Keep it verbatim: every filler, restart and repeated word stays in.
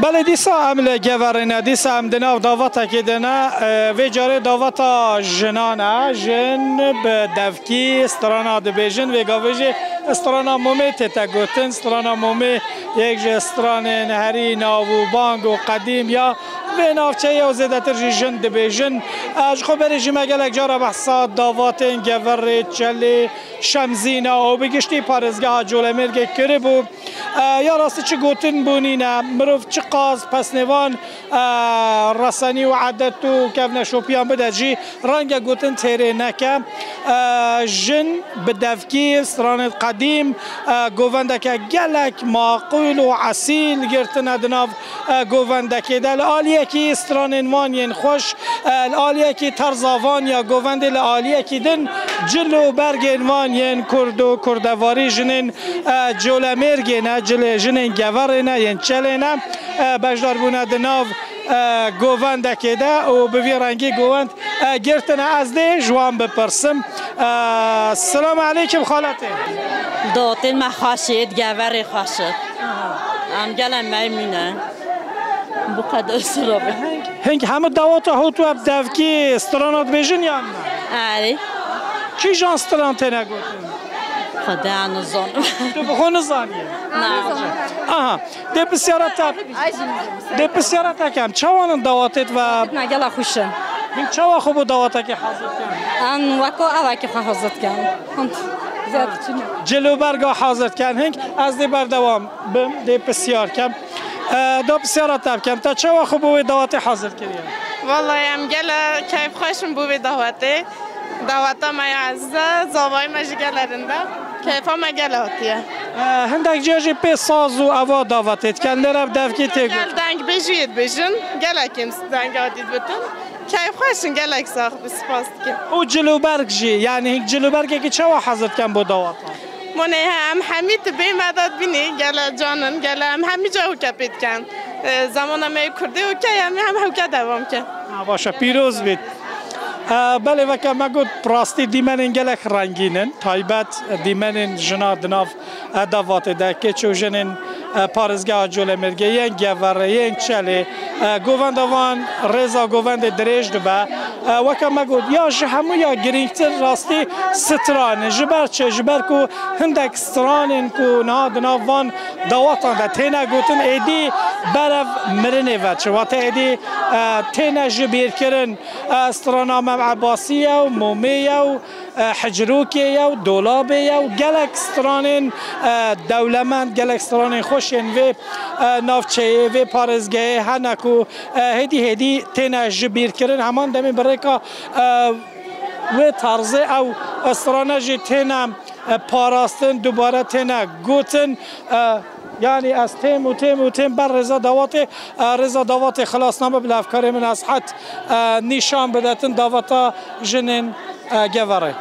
Belê, dîsa em li Geverê ne, dîsa em di nav davatekê de ne. E, vê carê daveta jinan e. Jin bi devkî strana dibêjin. Vê gavê jî strana Momê tête gotin. Strana Momê yek ji stranên herî nav û bang û qedîm ya vê navçeyê ye û zêdetir jî jin dibêjin. E, ji xwe berê jî me gelek cara behsa davatên Geverê, Çelê, Şemzîna û bi giştî parêzgeha Colemêrgê kiribû. E, ya rastî çi gotin bû nîne, mirov çiqas pesnêvan, e, resenî û edet û kevneşopiyan bide jî, renge gotin têrê neke. E, jin bi devkî, stranên qedîm, e, govendeke gelek maqûl û esîl girtine di nav, e, govendekê de. Li aliyekî stranên wan yên xweş, e, li aliyekî terza van ya govendê, li aliyekî din cil û bergên wan yên kurd û kurdevarî jinên, e, Colemêrgê ne, cilê jinên Geverê ne, yên Çelê ne, e, beşdar bûne di nav, e, govendekê de û bi vî rengî govend, e, girtine. Ez dê ji wan bipirsim. E, Selamu aleykum xaletê. Dawetên me xweş êt, Geverê xweş it. Em gelek memnûn in. Bu kadar sıra be. Hing hemû daweta hot we bi devkî strana dibêjin yan ne? Erê. Kîjan stran têne gotin? Xwedê nizanim. Tu bi xwe nizaniye? Na. Aha. Dê pisyara te, dê pisyara te kem. Çawan in dawatêt ve? Na, gela xweş in. Hing çawa xwe bo dawatekê hazir ken? Em weko evakê xwe hazir ken. Hint. Zêde çi ne? Cil û berga hazir ken. Hing ez dê berdewam bim, dê pisyar kem. E, da pisyara te bikem. Te çawa xwe bo wê dawatê hazir kiriye? Vallahi em gele keyfxweş in bo wê dawetê. Daweta me ya eziz e, zavayê me jî gele rind e. Keyfa me gele hatiye. E, hindek ciya jî pê saz û eva davetê dikin, lêre bi devkî tê got. Gel dengbêjiyê dibêjin, gelek ên dengê hatî dibitin. Keyfxweş in, gelek sax, spas dikim. Û cil û berg jî, yanî hîn cil û bergekî çawa hezir dikin bo daweta? Monê he, em hemî tibê me de dibînî, gele can in, gele em hemî ca hûke pê dikin. E, zamana me yê kurdî hûke, em hem hûke devam kin. Ha, baş e, pîroz bît. E, belê, weke me got, bi rastî dîmenên gelek rengîn in, taybet dîmenên jina di nav e, davatê de, keç û jinên, e, parêzgeha Colemêrgê, yên Geverê, yên Çelê, e, govenda van rêza govendê dirêj dibe. E, weke me got, ya ji hemû ya girîngtir rastî stran e. Ji ber çi? Ji ber ku hindek stranên ku niha di nav van dawatan de têne gotin, êdî berev mirinê ve çi? Wate êdî, e, têne ji bîrkirin. E, strana Mem Ebasî ye û Momê ye û e, Hicrokê ye û Dolabê ye û gelek stranên, e, dewlemend, gelek stranên xweş yên vê, e, navçeyê, vê parêzgehê hene ku, e, hêdî hêdî têne ji bîr kirin. Heman demê bi rêka, e, wê tarzê ew strane jî têne, e, parastin, dubare têne gotin. E, yanî ez têm û têm û têm ber rêza dawatê, e, rêza dawatê xilasname bi levkarê min ez het, e, nîşan bidetin dawata jinên, e, Geverê.